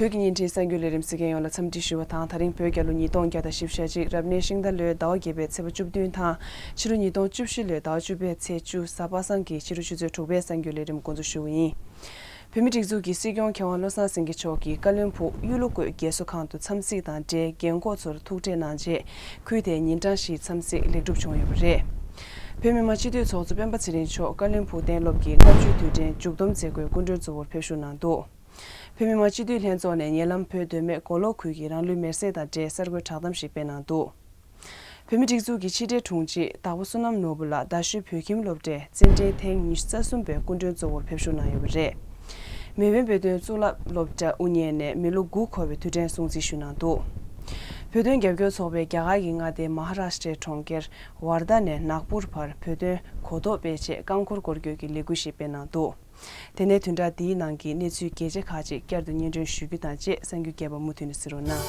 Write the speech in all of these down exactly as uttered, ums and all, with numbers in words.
བོད་ཀྱི་བརྙན་འཕྲིན་གསར་འགྱུར་ལས་རིམ་གཟིགས་མཁན་ཡོངས་ལ་འཚམས་འདྲི་ཞུ་བ་དང་། ད་རིང་བོད་རྒྱལ་ལོ་ཉིས་སྟོང་བརྒྱ་དང་བཞི་བཅུ་ཞེ་གཅིག་རབ་གནས་ཤིང་རྟ་ལོའི་ཟླ་བ་བརྒྱད་པའི་ཚེས་པ་བཅུ་བདུན་དང་། ཕྱི་ལོ་ཉིས་སྟོང་བཅུ་བཞི་ལོའི་ཟླ་བ་བཅུ་པའི་ཚེས་བཅུ་གཟའ་པ་སངས་ཀྱི་ཕྱི་དྲོ་ཆུ་ཚོད་དྲུག་པའི་གསར་འགྱུར་ལས་རིམ་འགོ་འཛུགས་ཞུ་བ་ཡིན། བོད་མིའི་སྒྲིག་འཛུགས་ཀྱི་སྲིད་སྐྱོང་མཁས་དབང་བློ་བཟང་སེང་གེ་མཆོག་གིས་བཀའ་བློན་ཕུག་གཡུ་ལོ་བཀོད་རྒས་གསོ་ཁང་དུ་འཚམས་གཟིགས་དང་འབྲེལ་རྒན་འཁོགས་ཚོར་ཐུག་འཕྲད་གནང་རྗེས། ཁུལ་དེའི་ཉིན་གྲངས་བཞིའི་འཚམས་གཟིགས་ལེགས་གྲུབ་བྱུང་ཡོད་པ་རེད། བོད་མི་མང་སྤྱི་འཐུས་ཚོགས་གཙོ་སྤེན་པ་ཚེ་རིང་མཆོག་བཀའ་བློན་ཕུག་གཏན་སློབ་ཀྱི་ལྔ་བཅུའི་དུས་དྲན་མཇུག་བསྡོམས་མཛད་སྒོའི་སྐུ་མགྲོན་གཙོ་བོར་ཕེབས་བཞུགས་གནང་འདུག་བོད་མི་མང་སྤྱི་འཐུས་ལྷན་ཚོགས་ནས་ཉེ་ལམ་བོད་མདོ་སྨད་མགོ་ལོག་ཁུལ་གྱི་རང་ལུས་མེར་སྲེག་དང་འབྲེལ་གསར་འགོད་བསྒྲགས་གཏམ་ཞིག་སྤེལ་གནང་འདུག་བོད་མིའི་སྒྲིག་འཛུགས་ཀྱི་ཕྱི་དྲིལ་དྲུང་ཆེ་དྭགས་པོ་བསོད་ནམས་ནོར་བུ་ལགས་རྡ་ཤོད་བོད་ཁྱིམ་སློབ་གྲྭའི་རྩེད་འགྲན་ཐེངས་ཉི་ཤུ་རྩ་གསུམ་པའི་སྐུ་མགྲོན་གཙོ་བོར་ཕེབས་བཞུགས་གནང་ཡོད་པ་རེད། མེས་དབོན་དཔེ་སྟོན་གཙུག་ལག་སློབ་གྲྭ་དབུ་བརྙེས་ནས་མི་ལོ་དགུ་འཁོར་བའི་དུས་དྲན་སྲུང་བརྩི་ཞུས་གནང་འདུག་བོད་དོན་རྒྱབ་སྐྱོར་ཚོགས་པས་རྒྱ་གར་གྱི་མངའ་སྡེ་མ་ཧ་རཱ་ཤ་ཊྲའི་གྲོང་ཁྱེར་ཝར་དྷ་ནས་ནག་པུར་བར་བོད་དོན་གོ་རྟོགས་སྤེལ་ཆེད་རྐང་འཁོར་སྐོར་སྐྱོད་ཀྱི་ལས་འགུལ་ཞིག་སྤེལ་གནང་འདུག་དེ་ནས་བདུན་ཕྲག་འདིའི་ནང་གི་གནས་ཚུལ་གལ་ཆེ་ཁག་ཅིག་བསྐྱར་དུ་སྙན་སྒྲོན་ཞུ་རྒྱུ་དང་བཅས་གསར་འགྱུར་རྒྱས་པ་མུ་མཐུད་ནས་གཟིགས་རོགས་གནང་།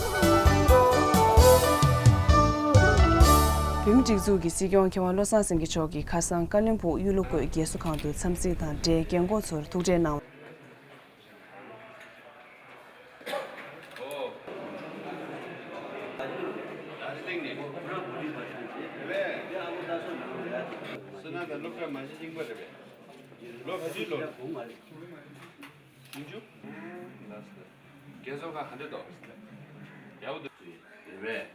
བོད་མིའི་སྒྲིག་འཛུགས་ཀྱི་སྲིད་སྐྱོང་མཁས་དབང་བློ་བཟང་སེང་གེ་མཆོག་གིས་ཁ་སང་བཀའ་བློན་ཕུག་གཡུ་ལོ་བཀོད་རྒས་གསོ་ཁང་དུ་འཚམས་གཟིགས་དང་འབྲེལ་རྒན་འཁོགས་ཚོར་ཐུག་འཕྲད་གནང་བ། བསོད་ནམས་དང་སློབ་གྲྭ་མ་གཞི་རྙིང་པ་རེད་པས། ལོ་ག་ཚོད་ལོ། ཉི་ཤུ། ལགས་སོ། རྒན་གསོ་ཁང་ག་འདྲ་འདུག་ཡག་པོ་འདུག་རེད་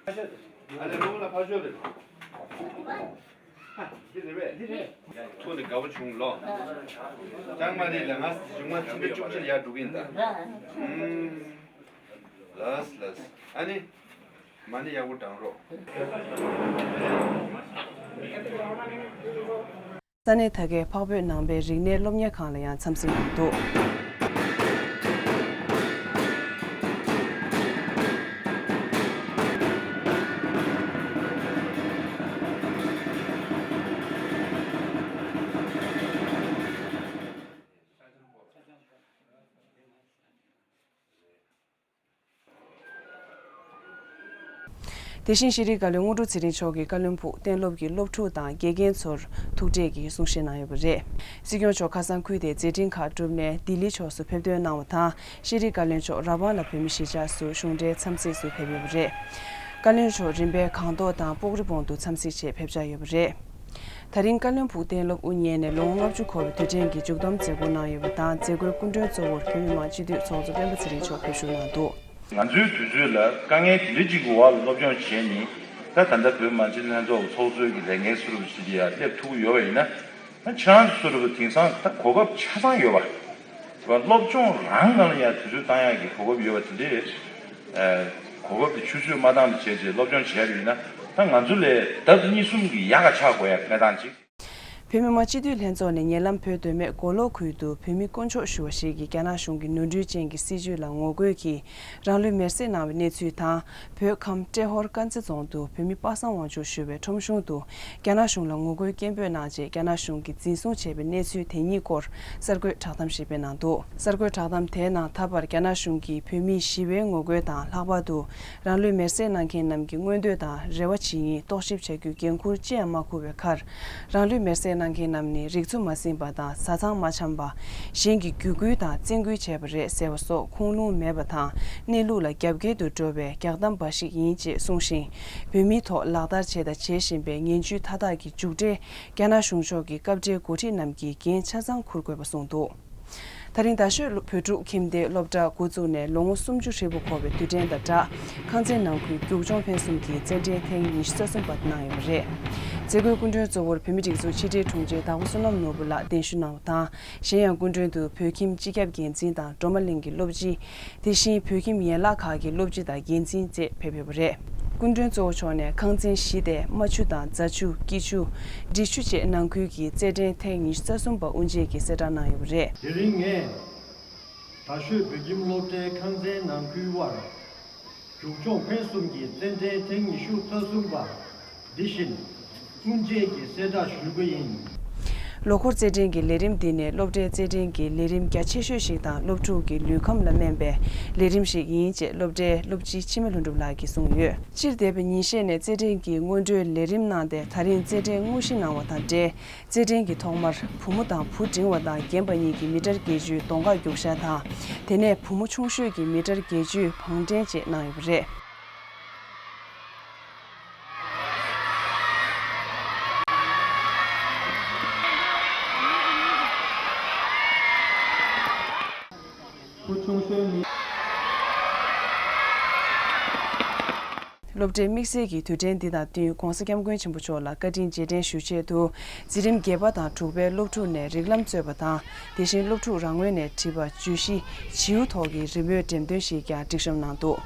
པས། ཨ་ནི་རོང་ལ་ཕར་ཞོག་རེད། འདི་རེད་པས། འདི་རེད། ཐུག་ནས་དགའ་པོ་བྱུང་ལོ། ཅང་མ་རེད་ལ། ང་གཞུག་མ་ཕྱི་ཟླ་བཅུ་གཅིག་ལ་ཡར་འགྲོ་གི་ཡིན་ད། ཨུམ། ལགས་ལགས། ཨ་ནི། མ་ཎི་ཡག་པོ་བགྲང་རོགས། ས་གནས་དར་དཀར་འཕགས་བོད་ནང་པའི་རིག་གནས་སློབ་གཉེར་ཁང་ལ་ཡང་འཚམས་གཟིགས་གནང་འདུག་དེ་བཞིན་ཤེས་རིག་བཀའ་བློན་དངོས་གྲུབ་ཚེ་རིང་མཆོག་གིས་བཀའ་བློན་ཕུག་གཏན་སློབ་ཀྱི་སློབ་ཕྲུག་དང་དགེ་རྒན་ཚོར་ཐུག་འཕྲད་ཀྱིས་གསུང་བཤད་གནང་ཡོད་པ་རེད། སྲིད་སྐྱོང་མཆོག་ཁ་སང་ཁུལ་དེའི་མཛད་འཕྲིན་ཁག་བསྒྲུབས་ནས་ལྡི་ལི་ཕྱོགས་སུ་ཕེབས་ཐོན་གནང་བ་དང་། ཤེས་རིག་བཀའ་བློན་མཆོག་ར་ཝང་ལ་བོད་མི་གཞིས་ཆགས་སུ་གཞུང་འབྲེལ་འཚམས་གཟིགས་སུ་ཕེབས་ཡོད་པ་རེད། བཀའ་བློན་མཆོག་རིམ་པས་སྒང་ཏོག་དང་སྤོག་རི་སྦོང་དུ་འཚམས་གཟིགས་ཆེད་ཕེབས་འཆར་ཡོད་པ་རེད། ད་རིང་བཀའ་བློན་ཕུག་གཏན་སློབ་དབུ་བརྙེས་ནས་ལོ་ངོ་ལྔ་བཅུ་འཁོར་བའི་དུས་དྲན་གྱི་མཇུག་བསྡོམས་མཛད་སྒོ་གནང་ཡོད་པ་དང་། མཛད་སྒོའི་སྐུ་མགྲོན་གཙོ་བོར་བོད་མི་མང་སྤྱི་འཐུས་ཚོགས་གཙོ་སྤེན་པ་ཚེ་རིང་མཆོག་ཕེབས་བཞུགས་གནང་འདུག་ང་ཚོའི་དུས་ཚོད་ལ་དཀའ་ངལ་དེ་འདྲ་གཅིག་གི་འོག་ལ་སློབ་སྦྱོང་བྱས་ནས། ད་ད་ལྟ་བོད་མི་མང་སྤྱི་འཐུས་ལྷན་ཚོགས་ཀྱི་ཚོགས་གཙོའི་གི་ལས་འགན་སུ་རུབ་ཞིག་ལ་ཡར་སླེབས་ཐུབ་ཀྱི་ཡོད་པ་ཡིན་ན། ད་ཁྱེད་རང་ཚོ་སུ་རུབ་དེང་སང་ད་གོ་སྐབས་ཆ་ཚང་ཡོད་པ། སློབ་སྦྱོང་རང་སྒང་ལ་ཡང་དུས་ཚོད་བཏང་ཡག་གི་གོ་སྐབས་ཡོད་པ་དེ་འདྲས། ཨ། གོ་སྐབས་དེ་ཆུད་ཟོས་མ་བཏང་བ་བྱས་རྗེས་སློབ་སྦྱོང་བྱས་པ་ཡིན་ན། ད་ང་ཚོ་ལས་ལྡབ་གཉིས་གསུམ་གྱིས་ཡག་ག་ཆགས་དགོས་ཡག་གནས་སྟངས་ཅིག་བོད་མི་མང་སྤྱི་འཐུས་ལྷན་ཚོགས་ནས་ཉེ་ལམ་བོད་མདོ་སྨད་མགོ་ལོག་ཁུལ་དུ་བོད་མི་དཀོན་མཆོག་ཞུ་བ་ཞིག་གིས་རྒྱ་ནག་གཞུང་གི་ནོར་འཁྲུལ་ཅན་གྱི་སྲིད་བྱུས་ལ་ངོ་རྒོལ་གྱིས་རང་ལུས་མེར་སྲེག་གནང་བའི་གནས་ཚུལ་དང་། བོད་ཁམས་ཏྲེ་ཧོར་དཀར་མཛེས་རྫོང་དུ་བོད་མི་པ་སངས་དབང་ཕྱུག་ཞུ་བའི་ཁྲོམ་གཞུང་དུ་རྒྱ་ནག་གཞུང་ལ་ངོ་རྒོལ་སྐད་འབོད་གནང་རྗེས། རྒྱ་ནག་གཞུང་གིས་འཛིན་བཟུང་བྱས་པའི་གནས་ཚུལ་དེ་གཉིས་སྐོར་གསར་འགོད་བསྒྲགས་གཏམ་ཞིག་སྤེལ་གནང་འདུག་གསར་འགོད་བསྒྲགས་གཏམ་དེའི་ནང་། ད་བར་རྒྱ་ནག་གཞུང་གིས་བོད་མིའི་ཞི་བའི་ངོ་རྒོལ་དང་། ལྷག་པར་དུ་རང་ལུས་མེར་སྲེག་གནང་མཁན་རྣམས་ཀྱི་མངོན་འདོད་དང་རེ་བ་ཇི་ཡིན་རྟོག་ཞིབ་བྱ་རྒྱུའི་འགན་འཁུར་ཅི་ཡང་མ་འཁུར་བའི་ཁར། རང་ལུས་མེར་སྲེག་གནང་མཁན་རྣམས་ནི་རིག་འཚོ་མ་ཟིན་པ་དང་། བཟའ་ཚང་མ་འཆམ་པ། གཞན་གྱིས་བརྒྱུད་སྐུལ་དང་བཙན་སྐུལ་བྱས་པ་རེད་ཟེར་བ་སོགས་ཁུངས་ལུང་མེད་པ་དང་། གནས་ལུགས་ལ་རྒྱབ་འགལ་དུ་འགྲོ་བའི་རྒྱག་གཏམ་འབའ་ཞིག་ཡིན་ཅེས་གསུངས་ཤིང་། བོད་མིའི་ཐོག་ལག་བསྟར་བྱས་དང་བྱེད་བཞིན་པའི་ངན་ཇུས་མཐའ་དག་གི་མཇུག་འབྲས། རྒྱ་ནག་གཞུང་ཕྱོགས་ཀྱི་སྐབས་འབྲེལ་འགོ་ཁྲིད་རྣམས་ཀྱིས་འགན་ཆ་ཚང་འཁུར་དགོས་པ་གསུངས་འདུག་ད་རིང་རྡ་ཤོད་བོད་ཕྲུག་ཁྱིམ་སྡེའི་སློབ་གྲྭ་འགོ་བཙུགས་ནས་ལོ་ངོ་སུམ་ཅུ་ཧྲིལ་པོ་འཁོར་བའི་དུས་དྲན་དང་སྦྲགས། ཁང་ཚན་ནང་ཁུལ་རྒྱུག་མཆོང་འཕེན་གསུམ་གྱི་རྩེད་འགྲན་ཐེངས་ཉི་ཤུ་རྩ་གསུམ་པ་གནང་ཡོད་པ་རེད། མཛད་སྒོའི་སྐུ་མགྲོན་གཙོ་བོར་བོད་མིའི་སྒྲིག་འཛུགས་ཕྱི་དྲིལ་དྲུང་ཆེ་དྭགས་པོ་བསོད་ནམས་ནོར་བུ་ལགས་གདན་ཞུ་གནང་བ་དང་། གཞན་ཡང་སྐུ་མགྲོན་དུ་བོད་ཁྱིམ་སྤྱི་ཁྱབ་འགན་འཛིན་དང་སྒྲོལ་མ་གླིང་གི་སློབ་སྤྱི། དེ་བཞིན་བོད་ཁྱིམ་ཡན་ལག་ཁག་གི་སློབ་སྤྱི་དང་འགན་འཛིན་བཅས་ཕེབས་ཡོད་པ་རེད། སྐུ་མགྲོན་གཙོ་བོ་མཆོག་ནས་ཁང་ཚན་བཞི་སྟེ་རྨ་ཆུ་དང་རྫ་ཆུ། སྐྱིད་ཆུ། འབྲི་ཆུ་བཅས་ནང་ཁུལ་གྱི་རྩེད་འགྲན་ཐེངས་ཉི་ཤུ་རྩ་གསུམ་པ་དབུ་འབྱེད་ཀྱི་གསལ་བསྒྲགས་གནང་ཡོད་པ་རེད། དེ་རིང་ངས་རྡ་ཤོད་བོད་ཁྱིམ་སློབ་གྲྭའི་ཁང་ཚན་ནང་ཁུལ་དབར་རྒྱུག་མཆོང་འཕེན་གསུམ་གྱི་རྩེད་འགྲན་ཐེངས་ཉི་ཤུ་རྩ་གསུམ་པ་འདི་བཞིན་དབུ་འབྱེད་ཀྱི་གསལ་བསྒྲགས་ཞུ་རྒྱུ་ཡིན། ལོ་འཁོར་རྩེད་འགྲན་གྱི་ལས་རིམ་འདི་ནི་སློབ་གྲྭའི་རྩེད་འགྲན་གྱི་ལས་རིམ་རྒྱ་ཆེ་ཤོས་ཤིག་དང་སློབ་ཕྲུག་གི་ལུས་ཁམས་ལ་སྨན་པའི་ལས་རིམ་ཞིག་ཡིན་ཅེས་སློབ་གྲྭའི་སློབ་སྤྱི་འཆི་མེད་ལྷུན་གྲུབ་ལགས་ཀྱིས་གསུངས་ཡོད། སྤྱིར་འདས་པའི་ཉིན་ཤས་ནས་རྩེད་འགྲན་གྱི་སྔོན་འགྲོའི་ལས་རིམ་གནང་སྟེ། ད་རིང་རྩེད་འགྲན་དངོས་གཞི་གནང་བ་དང་འབྲེལ། རྩེད་འགྲན་གྱི་ཐོག་མར་བུ་མོ་དང་བུ་འབྲིང་བ་དང་རྒན་པ་གཉིས་ཀྱིས་མི་ཊར་བརྒྱད་ཅུའི་གདོང་ཁ་རྒྱུག་ཤར་དང་། དེ་ནས་བུ་མོ་ཆུང་ཤོས་ཀྱིས་མི་ཊར་བརྒྱད་ཅུའི་བང་འགྲན་བཅས་གནང་ཡོད་པ་རེད། བུ་ཆུང་ཤོས་མི། སློབ་གྲྭའི་དམིགས་བསལ་གྱི་དུས་དྲན་འདི་དང་བསྟུན། ྋགོང་ས་ྋསྐྱབས་མགོན་ཆེན་པོ་མཆོག་ལ་བཀའ་དྲིན་རྗེས་དྲན་ཞུ་ཆེད་དུ། འཛིན་རིམ་བརྒྱད་པ་དང་དྲུག་པའི་སློབ་ཕྲུག་ནས་རིགས་ལམ་རྩོད་པ་དང་། དེ་བཞིན་སློབ་ཕྲུག་རང་ངོས་ནས་བྲིས་པ་བརྗོད་གཞི་བྱིའུ་ཐོག་གི་རི་མོའི་འགྲེམས་སྟོན་ཞིག་ཀྱང་སྒྲིག་གཤོམ་གནང་འདུག།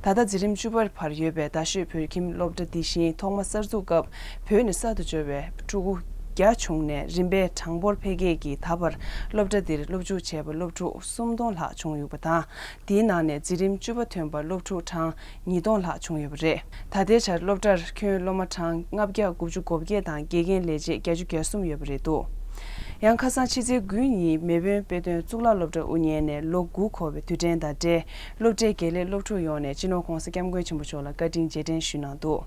ད་ལྟ་འཛིན་རིམ་བཅུ་པར་བར་ཡོད་པའི་རྡ་ཤོད་བོད་ཁྱིམ་སློབ་གྲྭ་འདི་བཞིན་ཐོག་མ་གསར་འཛུགས་སྐབས་བོད་ནས་གསར་དུ་འབྱོར་བའི་ཕྲུ་གུ་བརྒྱ་བྱུང་ནས། རིམ་པས་གྲངས་འབོར་འཕེལ་རྒྱས་ཀྱིས་ད་བར་སློབ་གྲྭ་འདིར་སློབ་འཇུག་བྱས་པ་སློབ་ཕྲུག་སུམ་སྟོང་ལྷག་བྱུང་ཡོད་པ་དང་། དེའི་ནང་ནས་འཛིན་རིམ་བཅུ་པ་ཐོན་པར་སློབ་ཕྲུག་གྲངས་ཉིས་སྟོང་ལྷག་བྱུང་ཡོད་པ་རེད། ད་ལྟའི་ཆར་སློབ་གྲྭར་ཁྱོན་སློབ་མ་གྲངས་ལྔ་བརྒྱ་དགུ་བཅུ་གོ་བརྒྱད་དང་དགེ་རྒན་ལས་བྱེད་བརྒྱད་ཅུ་གྱ་གསུམ་ཡོད་པ་རེད་འདུག། ཡང་ཁ་སང་ཕྱི་ཚེས་དགུའི་ཉིན་མེལ་བོན་དཔེ་སྟོན་གཙུག་ལག་སློབ་གྲྭ་དབུ་བརྙེས་ནས་ལོ་དགུ་འཁོར་བའི་དུས་དྲན་དང་འབྲེལ། སློབ་གྲྭའི་དགེ་ལས་སློབ་ཕྲུག་ཡོངས་ནས་སྤྱི་ནོར་ྋགོང་ས་ྋསྐྱབས་མགོན་ཆེན་པོ་མཆོག་ལ་བཀའ་དྲིན་རྗེས་དྲན་ཞུས་གནང་འདུག།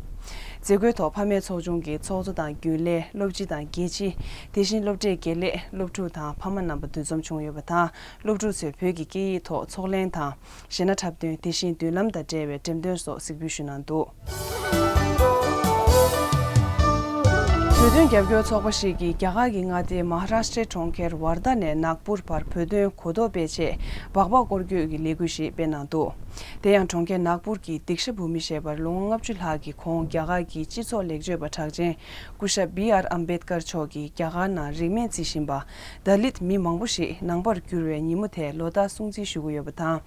མཛད་སྒོའི་ཐོག་ཕ་མའི་ཚོགས་ཆུང་གི་ཚོགས་གཙོ་དང་རྒྱུན་ལས། སློབ་སྤྱི་དང་དགེ་ཆེ། དེ་བཞིན་སློབ་གྲྭའི་དགེ་ལས། སློབ་ཕྲུག་དང་ཕ་མ་རྣམ་པ་འདུ་འཛོམས་བྱུང་ཡོད་པ་དང་། སློབ་ཕྲུག་ཚོས་བོད་ཀྱི་སྐད་ཡིག་ཐོག་ཚོགས་གླེང་དང་། གཞས་སྣ་འཁྲབ་སྟོན། དེ་བཞིན་མདུན་ལམ་དང་འབྲེལ་བའི་འགྲེམས་སྟོན་སོགས་གཟིགས་འབུལ་ཞུས་གནང་འདུག། བོད་དོན་རྒྱབ་སྐྱོར་ཚོགས་པ་ཞིག་གིས་རྒྱ་གར་གྱི་མངའ་སྡེ་མ་ཧཱ་རཱ་ཤི་ཏྲའི་གྲོང་ཁྱེར་ཝར་དྷ་ནས་ནཱག་པུར་བར་བོད་དོན་གོ་རྟོགས་སྤེལ་ཆེད་སྦག་སྦག་སྐོར་སྐྱོད་ཀྱི་ལས་འགུལ་ཞིག་སྤེལ་གནང་འདུག། དེ་ཡང་གྲོང་ཁྱེར་ནཱག་པུར་གྱི་དིག་ཤ་བྷུ་མི་ཞེས་པར་ལོ་ངོ་ལྔ་བཅུ་ལྷག་གི་གོང་རྒྱ་གར་གྱི་སྤྱི་ཚོགས་ལེགས་བཅོས་པ་གྲགས་ཅན་སྐུ་ཞབས་བི་ཨར་ཨམ་བེད་ཀར་མཆོག་གིས་རྒྱ་གར་ནང་རིས་མེད་བརྩི་བཞིན་པ། དཱ་ལིད་མི་མང་པོ་ཞིག་ནང་པར་བསྒྱུར་བའི་ཉིན་མོ་དེ་ལོ་ལྟར་སྲུང་བརྩི་ཞུ་གི་ཡོད་པ་དང་།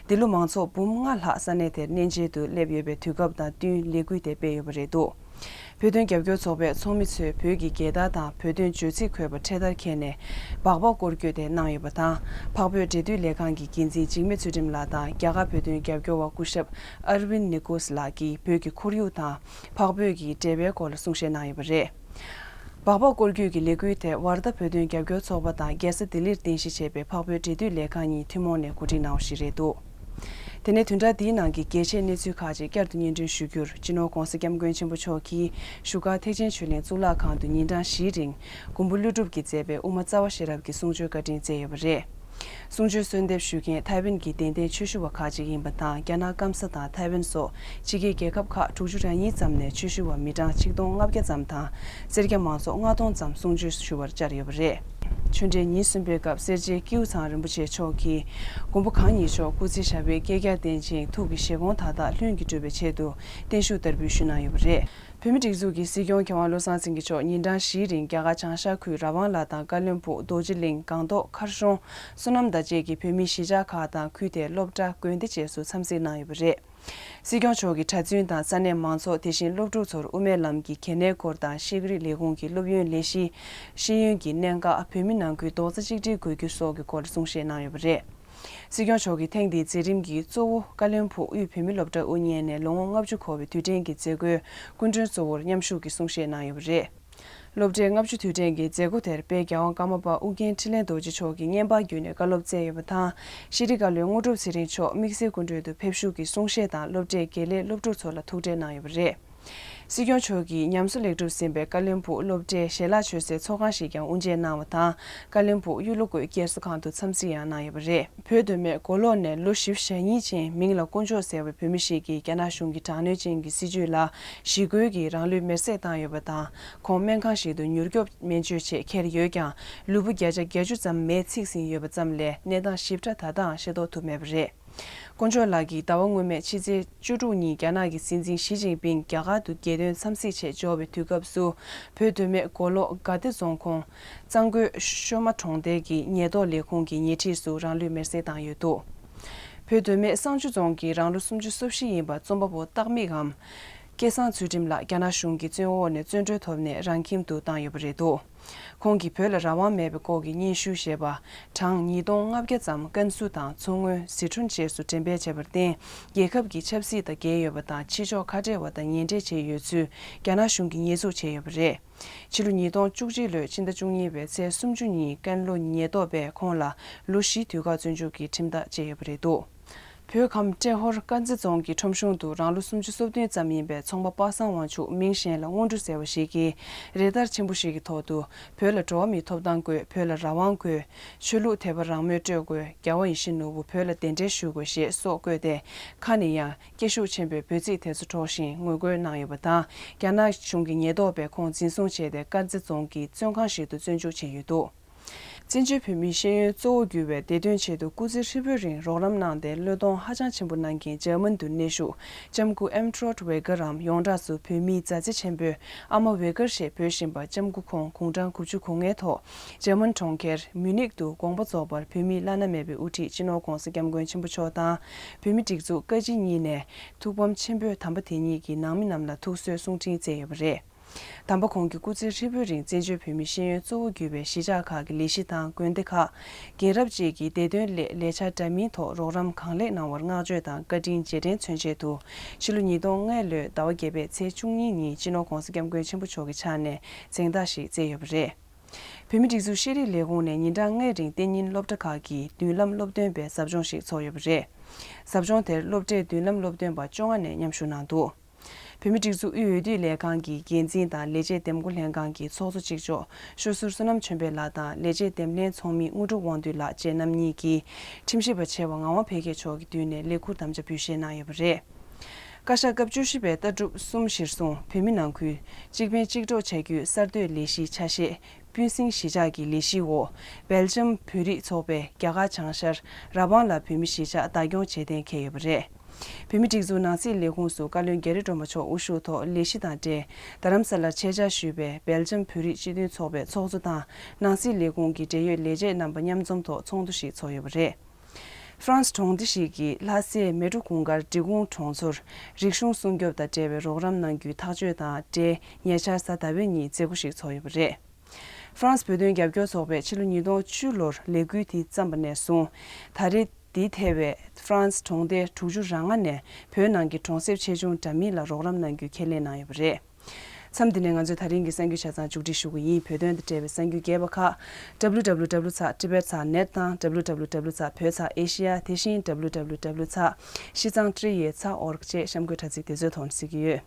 འདི་ལོ་མང་ཚོགས་འབུམ་ལྔ་ལྷག་ས་གནས་དེར་གནས་མཇལ་དུ་སླེབས་ཡོད་པའི་དུས་སྐབས་དང་བསྟུན་ལས་འགུལ་དེ་སྤེལ་ཡོད་པ་རེད་འདུག། བོད་དོན་རྒྱབ་སྐྱོར་ཚོགས་པའི་ཚོགས་མི་ཚོས་བོད་ཀྱི་རྒྱལ་དར་དང་བོད་དོན་བརྗོད་ཚིག་འཁོད་པ་འཕྲེད་དར་འཁྱེར་ནས་སྦག་སྦག་སྐོར་སྐྱོད་དེ་གནང་ཡོད་པ་དང་། འཕགས་བོད་འབྲེལ་མཐུད་ལས་ཁང་གི་འགན་འཛིན་འཇིགས་མེད་ཚུལ་ཁྲིམས་ལགས་དང་རྒྱ་གར་བོད་དོན་རྒྱབ་སྐྱོར་བ་སྐུ་ཞབས་ཨར་ཝིན་ནི་ཀོས་ལགས་ཀྱིས་བོད་ཀྱི་ཁོར་ཡུག་དང་། འཕགས་བོད་ཀྱི་འབྲེལ་བའི་སྐོར་ལ་གསུང་བཤད་གནང་ཡོད་པ་རེད། སྦག་སྦག་སྐོར་སྐྱོད་ཀྱི་ལས་འགུལ་དེ་ཝར་ད་བོད་དོན་རྒྱབ་སྐྱོར་ཚོགས་པ་དང་རྒྱལ་ས་ལྡི་ལིར་རྟེན་གཞི་བྱས་པའི་འཕགས་བོད་འབྲེལ་མཐུད་ལས་ཁང་གཉིས་ཐུན་མོང་ནས་གོ་སྒྲིག་གནང་བ་ཞིག་རེད་འདུག། དེ་ནས་བདུན་ཕྲག་འདིའི་ནང་གི་གལ་ཆེའི་གནས་ཚུལ་ཁག་ཅིག་བསྐྱར་དུ་སྙན་སྒྲོན་ཞུ་རྒྱུར། སྤྱི་ནོར་ྋགོང་ས་ྋསྐྱབས་མགོན་ཆེན་པོ་མཆོག་གིས་བཞུགས་སྒར་ཐེག་ཆེན་ཆོས་གླིང་གཙུག་ལག་ཁང་དུ་ཉིན་གྲངས་བཞིའི་རིང་དགོན་པ་ཀླུ་སྒྲུབ་ཀྱིས་མཛད་པའི་དབུ་མ་རྩ་བ་ཤེས་རབ་ཀྱི་གསུང་ཆོས་བཀའ་དྲིན་སྩལ་ཡོད་པ་རེད། གསུང་ཆོས་གསོལ་འདེབས་ཞུ་མཁན་ཐའེ་ཝན་གྱི་གདན་འདྲེན་ཆོས་ཞུ་བ་ཁག་ཅིག་ཡིན་པ་དང་། རྒྱ་ནག་སྐམ་ས་དང་ཐའེ་ཝན་སོགས་ཕྱི་རྒྱལ་རྒྱལ་ཁབ་ཁག་དྲུག་ཅུ་རེ་གཉིས་ཙམ་ནས་ཆོས་ཞུ་བ་མི་གྲངས་ཆིག་སྟོང་ལྔ་བརྒྱ་ཙམ་དང་། སེར་སྐྱ་མང་ཚོགས་ལྔ་སྟོང་ཙམ་གསུང་ཆོས་ཞུ་བར་བཅར་ཡོད་པ་རེད། ཆོས་འབྲེལ་ཉིན་གསུམ་པའི་སྐབས་སེར་བྱེས་ཀིའུ་ཚང་རིན་པོ་ཆེ་མཆོག་གིས་མགོན་པོ་གང་ཉིད་མཆོག་སྐུ་ཚེ་ཞབས་པད་བསྐལ་བརྒྱར་བརྟན་ཅིང་ཐུགས་ཀྱི་བཞེད་དགོངས་མཐའ་དག་ལྷུན་གྱིས་གྲུབ་པའི་ཆེད་དུ་བརྟན་བཞུགས་བསྟར་འབུལ་ཞུས་གནང་ཡོད་པ་རེད། བོད་མིའི་སྒྲིག་འཛུགས་ཀྱི་སྲིད་སྐྱོང་མཁས་དབང་བློ་བཟང་སེང་གེ་མཆོག་ཉིན་གྲངས་བཞིའི་རིང་རྒྱ་གར་བྱང་ཤར་ཁུལ་ར་ཝང་ལ་དང་ཀ་ལོན་སྦུག་རྡོ་རྗེ་གླིང་སྒང་ཏོག་མཁར་གྲོང་བསོད་ནམས་དང་བཅས་ཀྱི་བོད་མིའི་གཞིས་ཆགས་ཁག་དང་ཁུལ་དེའི་སློབ་གྲྭ་དགོན་སྡེ་བཅས་སུ་འཚམས་གཟིགས་གནང་ཡོད་པ་རེད། སྲིད་སྐྱོང་མཆོག་གིས་གྲྭ་བཙུན་དང་ས་གནས་མང་ཚོགས། དེ་བཞིན་སློབ་ཕྲུག་ཚོར་དབུ་མའི་ལམ་གྱི་གལ་གནད་སྐོར་དང་། ཤེས་རིག་ལས་ཁུངས་ཀྱི་སློབ་ཡོན་ལས་གཞི། ཤེས་ཡོན་གྱི་གནད་འགག་བོད་མི་ནང་ཁུལ་རྡོག་རྩ་གཅིག་སྒྲིལ་དགོས་རྒྱུ་སོགས་ཀྱི་སྐོར་གསུང་བཤད་གནང་ཡོད་པ་རེད། སྲིད་སྐྱོང་མཆོག་གིས་ཐེངས་འདིའི་མཛད་རིམ་གྱི་གཙོ་བོ་ཀ་བློན་སྦུག་དབུས་བོད་མི་སློབ་གྲྭ་དབུ་བརྙེས་ནས་ལོ་ངོ་ལྔ་བཅུ་འཁོར་བའི་དུས་དྲན་གྱི་མཛད་སྒོའི་སྐུ་མགྲོན་གཙོ་བོར་མཉམ་ཞུགས་ཀྱིས་གསུང་བཤད་གནང་ཡོད་པ་རེད། སློབ་གྲྭའི་ལྔ་བཅུ་དུས་དྲན་གྱི་མཛད་སྒོ་དེར་དཔལ་རྒྱལ་དབང་ཀརྨ་པ་ཨྱོན་ཆོས་ལྡན་རྡོ་རྗེ་མཆོག་གིས་བརྙན་པར་བརྒྱུད་ནས་བཀའ་སློབ་སྩལ་ཡོད་པ་དང་། ཤེས་རིག་བཀའ་བློན་དངོས་གྲུབ་ཚེ་རིང་མཆོག་དམིགས་བསལ་སྐུ་མགྲོན་དུ་ཕེབས་ཞུགས་ཀྱིས་གསུང་བཤད་དང་སློབ་གྲྭའི་དགེ་ལས་སློབ་ཕྲུག་ཚོ་ལ་ཐུག་འཕྲད་གནང་ཡོད་པ་རེད། སྲིད་སྐྱོང་མཆོག་གིས་ཉམས་གསོ་ལེགས་གྲུབ་ཟིན་པའི་ཀ་བློན་སྦུག་སློབ་གྲྭའི་ཞལ་ལག་མཆོད་སའི་ཚོགས་ཁང་ཞིག་ཀྱང་དབུ་འབྱེད་གནང་བ་དང་། ཀ་བློན་སྦུག་གཡུ་ལོ་བཀོད་བསྐྱར་གསོ་ཁང་དུ་འཚམས་གཟིགས་ཡང་གནང་ཡོད་པ་རེད། བོད་མདོ་སྨད་མགོ་ལོག་ནས་ལོ་བཞི་བཅུ་ཞེ་གཉིས་ཅན་མིང་ལ་དཀོན་མཆོག་ཟེར་བའི་བོད་མི་ཞིག་གིས་རྒྱ་ནག་གཞུང་གི་དྲག་གནོན་ཅན་གྱི་སྲིད་བྱུས་ལ་ཞི་རྒོལ་གྱིས་རང་ལུས་མེར་སྲེག་བཏང་ཡོད་པ་དང་། ཁོང་སྨན་ཁང་ཞིག་ཏུ་མྱུར་སྐྱོབ་སྨན་བཅོས་ཆེད་འཁྱེར་ཡོད་ཀྱང་། ལུས་པོ་བརྒྱ་ཆ་བརྒྱད་ཅུ་ཙམ་མེས་ཚིག་ཟིན་ཡོད་པ་ཙམ་ལས་གནས་སྟངས་ཞིབ་ཕྲ་ད་ལྟའང་ཤེས་རྟོགས་ཐུབ་མེད་པ་རེད། དཀོན་མཆོག་ལགས་ཀྱིས་ཟླ་བ་སྔོན་མའི་ཕྱི་ཚེས་བཅུ་དྲུག་ཉིན་རྒྱ་ནག་གི་སྲིད་འཛིན་ཞི་ཅིན་ཕིང་རྒྱ་གར་དུ་རྒྱལ་དོན་འཚམས་གཟིགས་ཆེད་འབྱོར་བའི་དུས་སྐབས་སུ། བོད་མདོ་སྨད་མགོ་ལོག་དགའ་བདེ་རྫོང་ཁོངས་གཙང་རྒོད་ཤོ་མ་གྲོང་རྡལ་གྱི་ཉེན་རྟོག་ལས་ཁུངས་ཀྱི་ཉེ་འཁྲིས་སུ་རང་ལུས་མེར་སྲེག་བཏང་ཡོད་འདུག་བོད་མདོ་སྨད་བསང་ཆུ་རྫོང་གི་རང་ལོ་སུམ་ཅུ་སོ་བཞི་ཡིན་པ་རྩོམ་པ་པོ་སྟག་མིག་གམ། སྐལ་བཟང་ཚུལ་ཁྲིམས་ལགས་རྒྱ་ནག་གཞུང་གི་བཙོན་འོག་ནས་བཙོན་གྲོལ་ཐོབ་ནས་རང་ཁྱིམ་དུ་བཏང་ཡོད་པ་རེད་འདུག་ཁོང་གིས་བོད་ལ་རང་དབང་མེད་པའི་སྐོར་གྱི་སྙན་ཞུ་ཞེས་པ་གྲངས་ཉིས་སྟོང་ལྔ་བརྒྱ་ཙམ་ཀན་སུའུ་དང་མཚོ་སྔོན། ཟི་ཁྲོན་བཅས་སུ་འགྲེམས་སྤེལ་བྱས་པར་བརྟེན། རྒྱལ་ཁབ་ཀྱི་ཆབ་སྲིད་དང་འགལ་ཡོད་པ་དང་ཕྱི་ཕྱོགས་ཁ་བྲལ་བ་དང་ངན་འབྲེལ་བྱས་ཡོད་ཚུལ་རྒྱ་ནག་གཞུང་གིས་ཉེས་འཛུགས་བྱས་ཡོད་པ་རེད། ཕྱི་ལོ་ཉིས་སྟོང་བཅུ་གཅིག་ལོའི་ཕྱི་ཟླ་བཅུ་གཉིས་པའི་ཚེས་སུམ་ཅུ་ཉིན་ཀན་ལྷོ་ཉེན་རྟོག་པས་ཁོང་ལ་ལོ་བཞིའི་དུས་བཀག་བཙོན་འཇུག་གི་ཁྲིམས་ཐག་བཅད་ཡོད་པ་རེད་འདུག་བོད་ཁམས་ཏྲེ་ཧོར་དཀར་མཛེས་རྫོང་གི་ཁྲོམ་གཞུང་དུ་རང་ལོ་སུམ་ཅུ་སོ་བདུན་ཙམ་ཡིན་པའི་ཚོང་པ་པ་སངས་དབང་ཕྱུག་མིང་གཞན་ལ་དངོས་གྲུབ་ཟེར་བ་ཞིག་གིས་རེ་ལྟར་ཆེན་པོ་ཞིག་གི་ཐོག་ཏུ། བོད་ལ་འགྲོ་བ་མིའི་ཐོབ་ཐང་དགོས། བོད་ལ་རང་དབང་དགོས། ཆོས་ལུགས་དད་པ་རང་མོས་སྤྲོད་དགོས། རྒྱལ་བ་ཡིད་བཞིན་ནོར་བུ་བོད་ལ་གདན་འདྲེན་ཞུ་དགོས་ཞེས་སོགས་བཀོད་དེ། ཁ་ནས་ཡང་སྐད་ཤུགས་ཆེན་པོས་འབོད་ཚིག་དེ་ཚོ་སྒྲོག་བཞིན་ངོ་རྒོལ་གནང་ཡོད་པ་དང་། རྒྱ་ནག་གཞུང་གི་ཉེན་རྟོག་པས་ཁོང་འཛིན་བཟུང་བྱས་ཏེ། དཀར་མཛེས་རྫོང་གི་བཙོན་ཁང་ཞིག་ཏུ་བཙོན་འཇུག་བྱས་ཡོད་འདུག་བཙན་བྱོལ་བོད་མིའི་ཤེས་ཡོན་གཙོ་བོ་གྱུར་བའི་བདེ་དོན་ཆེད་དུ་སྐུ་ཚེ་ཧྲིལ་པོའི་རིང་རོགས་རམ་གནང་སྟེ། བློས་གཏོང་ཧ་ཅང་ཆེན་པོ་གནང་མཁན་འཇར་མན་དུ་གནས་བཞུགས་ལྕམ་སྐུ་ཨེམ་ཁྲོད་ཝེ་གྷར་འམ། ཡོངས་གྲགས་སུ་བོད་མིའི་མཛའ་བརྩེ་ཆེན་པོས་ཨ་མ་ཝེ་གྷར་ཞེས་འབོད་བཞིན་པ་ལྕམ་སྐུ་ཁོང་དགུང་གྲངས་དགུ་བཅུ་གོ་ལྔའི་ཐོག་འཇར་མན་གྲོང་ཁྱེར་མིའུ་ནིག་ཏུ་དགོངས་པ་རྫོགས་པར། བོད་མིའི་བླ་ན་མེད་པའི་དབུ་ཁྲིད་སྤྱི་ནོར་༧གོང་ས་༧སྐྱབས་མགོན་ཆེན་པོ་མཆོག་དང་། བོད་མིའི་སྒྲིག་འཛུགས་བཀའ་སྤྱི་གཉིས་ནས་ཐུགས་ཕམ་ཆེན་པོས་དམ་པ་དེ་ཉིད་ཀྱི་ནང་མི་རྣམས་ལ་ཐུགས་གསོའི་གསུང་འཕྲིན་བསྩལ་ཡོད་པ་རེད། དམ་པ་ཁོང་གིས་སྐུ་ཚེ་ཧྲིལ་པོའི་རིང་བཙན་བྱོལ་བོད་མིའི་ཤེས་ཡོན་གཙོ་བོ་གྱུར་བའི་གཞིས་ཆགས་ཁག་གི་ལས་གཞི་དང་དགོན་སྡེ་ཁག་རྒན་རབས་བཅས་ཀྱི་བདེ་དོན་སླད་ལས་འཆར་འདྲ་མིན་ཐོག་རོགས་རམ་གང་ལེགས་གནང་བར་བསྔགས་བརྗོད་དང་བཀའ་དྲིན་རྗེས་དྲན་མཚོན་ཆེད་དུ། ཕྱི་ལོ་ཉིས་སྟོང་ལྔ་ལོའི་ཟླ་བ་བརྒྱད་པའི་ཚེས་བཅུ་གཉིས་ཉིན་སྤྱི་ནོར་༧གོང་ས་༧སྐྱབས་མགོན་ཆེན་པོ་མཆོག་གི་ཕྱག་ནས་མཚན་རྟགས་ཤིག་བསྩལ་ཡོད་པ་རེད། བོད་མིའི་སྒྲིག་འཛུགས་ཤེས་རིག་ལས་ཁུངས་ནས་ཉིན་གྲངས་ལྔའི་རིང་གཏན་ཉིན་སློབ་གྲྭ་ཁག་གི་མདུན་ལམ་སློབ་སྟོན་པའི་ཟབ་སྦྱོང་ཞིག་ཚོགས་ཡོད་པ་རེད། ཟབ་སྦྱོང་དེར་སློབ་གྲྭའི་མདུན་ལམ་སློབ་སྟོན་པ་བཅོ་ལྔ་ནས་མཉམ་ཞུགས་གནང་འདུག་བོད་མིའི་སྒྲིག་འཛུགས་དབུས་འོས་བསྡུ་ལས་ཁང་གི་འགན་འཛིན་དང་ལས་བྱེད་འདེམས་བསྐོ་ལྷན་ཁང་གི་ཚོགས་གཙོ་གཅིག་ལྕོགས་ཤོ་ཟུར་བསོད་ནམས་ཆོས་འཕེལ་ལགས་དང་ལས་བྱེད་འདེམས་ལྷན་ཚོགས་མི་དངོས་གྲུབ་དབང་འདུས་ལགས་བཅས་རྣམ་གཉིས་ཀྱིས་ཁྲིམས་ཞིབ་པ་ཆེ་བ་ངག་དབང་འཕེལ་རྒྱས་མཆོག་གི་མདུན་ནས་ལས་ཁུར་དམ་བཅའ་འབུལ་བཞེས་གནང་ཡོད་པ་རེད། བཀའ་ཤག་སྐབས་བཅུ་བཞི་པའི་ལྟ་གྲུབ་གསུམ་གཞིར་བཟུང་བོད་མི་ནང་ཁུལ་གཅིག་ཕན་གཅིག་གྲོགས་བྱ་རྒྱུའི་གསར་གཏོད་ལས་གཞིའི་ཆ་ཤས། སྤུན་སྲིང་གཞིས་ཆགས་ཀྱི་ལས་གཞིའི་འོག་སྦེལ་ཇམ་བོད་རིགས་ཚོགས་པས་རྒྱ་གར་བྱང་ཤར་ར་བང་ལ་བོད་མི་གཞིས་ཆགས་བདག་སྐྱོང་བྱེད་གཏན་འཁེལ་ཡོད་པ་རེད། བོད་མིའི་སྒྲིག་འཛུགས་ནང་སྲིད་ལས་ཁུངས་སུ་བཀའ་བློན་རྒྱ་རི་སྒྲོལ་མ་མཆོག་དབུ་བཞུགས་ཐོག་ལས་གཞི་དང་འབྲེལ་རྡ་རམ་ས་ལར་ཆེད་བཅར་ཞུས་པའི་སྦེལ་ཇམ་བོད་རིགས་སྤྱི་མཐུན་ཚོགས་པའི་ཚོགས་གཙོ་དང་ནང་སྲིད་ལས་ཁུངས་ཀྱི་འབྲེལ་ཡོད་ལས་བྱེད་རྣམ་པ་མཉམ་འཛོམས་ཐོག་ཚོགས་འདུ་ཞིག་ཚོགས་ཡོད་པ་རེད། ཧྥ་རན་སི་གྲོང་སྡེ་ཞིག་གིས་ལྷ་སའི་མལ་གྲོ་གུང་དཀར་འབྲི་གུང་གྲོང་ཚོར་རིག་གཞུང་སྲུང་སྐྱོབ་དང་འབྲེལ་བའི་རོགས་རམ་གནང་རྒྱུའི་ཐག་གཅོད་དང་འབྲེལ་ཉེ་ཆར་གཟའ་ཟླ་བའི་ཉིན་མཛད་སྒོ་ཞིག་ཚོགས་ཡོད་པ་རེད། ཧྥ་རན་སི་བོད་དོན་རྒྱབ་སྐྱོར་ཚོགས་པས་ཕྱི་ལོ་ཉིས་སྟོང་བཅུ་ལོར་ལས་འགུལ་དེ་བརྩམས་པ་ནས་བཟུང་ད་རེས་འདི་ཐེ་བའི་ཧྥ་རན་སི་གྲོང་སྡེ་དྲུག་ཅུ་རེ་ལྔ་ནས་བོད་ནང་གི་གྲོང་གསེབ་ཆེ་ཆུང་འདྲ་མིན་ལ་རོགས་རམ་གནང་རྒྱུའི་ཁས་ལེན་གནང་ཡོད་པ་རེད། མཚམས་འདི་ནས་ང་ཚོའི་ད་རིང་གི་གསར་འགྱུར་ཆ་ཚང་མཇུག་སྒྲིལ་ཞུ་གི་ཡིན། བོད་དོན་དང་འབྲེལ་བའི་གསར་འགྱུར་རྒྱས་པ་ཁག་www ཚགས་tibet ཚགས་net དང་www ཚགས་བོད་ཚགས་asia། དེ་བཞིན་www ཚགས་ཤི་ཙང་ཏྲི་ཡེ་ཚགས་org བཅས་གཤམ་འཁོད་དྲ་ཚིགས་དེ་ཚོའི་ཐོག་ནས་གཟིགས་ཀྱི་ཡོད།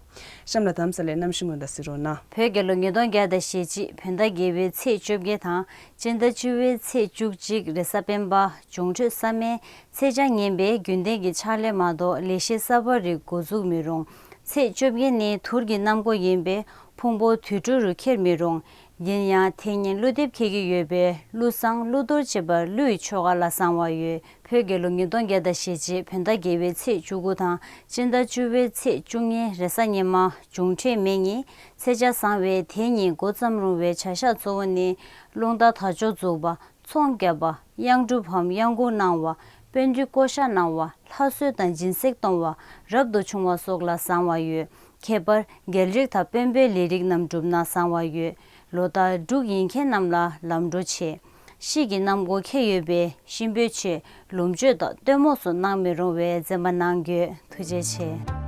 གཤམ་ལ་དྷ་རམ་ས་ལའི་གནམ་གཤིས་སྔོན་བརྡ་གཟིགས་རོགས་གནང་། བོད་རྒྱལ་ལོ་ཉིས་སྟོང་བརྒྱ་དང་ཞེ་གཅིག་བོད་ཟླ་བརྒྱད་པའི་ཚེས་བཅོ་བརྒྱད་དང་སྤྱི་ཟླ་བཅུ་པའི་ཚེས་བཅུ་གཅིག་རེས་གཟའ་སྤེན་པ། འབྱུང་འཕྲོད་ས་མའི་ཚེས་ཆ་ངན་པས་རྒྱུན་ལྡན་གྱི་ཕྱག་ལས་མ་གཏོགས་ལས་གཞི་གསར་པ་རིགས་འགོ་འཛུགས་མི་རུང་། ཚེས་བཅོ་བརྒྱད་ནི་དུར་གྱི་གནམ་སྒོ་ཡིན་པས་ཕུང་པོ་དུད་འགྲོ་རུ་འཁྱེར་མི་རུང་། ཡིན་ཡང་དེ་ཉིན་ཀླུ་འདེབས་འཁེལ་གྱི་ཡོད་པས་ཀླུ་བསང་ཀླུ་གཏོར་བཅས་པ་ཀླུ་ཡི་ཆོ་ག་ལ་བསང་བ་ཡོད། བོད་རྒྱལ་ལོ་ཉིས་སྟོང་བརྒྱ་དང་ཞེ་གཅིག་བོད་ཟླ་བརྒྱད་པའི་ཚེས་བཅུ་དགུ་དང་སྤྱི་ཟླ་བཅུ་པའི་ཚེས་བཅུ་གཉིས་རེས་གཟའ་ཉི་མ། འབྱུང་འཕྲོད་མེ་ཉིན། ཚེས་ཆ་བཟང་བས་དེ་ཉིན་འགོ་བརྩམ་རུང་བའི་བྱ་གཞག་གཙོ་བོ་ནི། རླུང་རྟ་དར་ལྕོག་འཛུགས་པ། ཚོང་བརྒྱབ་པ། གཡང་སྒྲུབ་བམ་གཡང་འགུགས་གནང་བ། དཔོན་སྡུད་བསྐོ་བཞག་གནང་བ། ལྷ་གསོལ་དང་སྦྱིན་སྲེག་གཏོང་བ། རབ་ཏུ་བྱུང་བ་སོགས་ལ་བཟང་བ་ཡོད། ཁྱད་པར་རྒྱལ་རིགས་དང་དཔོན་པོའི་ལས་རིགས་རྣམས་བསྒྲུབས་ན་བཟང་བ་ཡོད། ལོ་ལྟར་འབྲུག་ཡིན་མཁན་རྣམས་ལ་ལམ་འགྲོ་ཆེ། དཔྱིད་ཀྱི་གནམ་སྒོ་ཁེལ་ཡོད་པས་གཤིན་པོའི་ཆེད་ལོངས་སྤྱོད་དང་སྟོན་མོ་སོགས་གནང་མི་རུང་བས་འཛེམ་པ་གནང་དགོས། ཐུགས་རྗེ་ཆེ།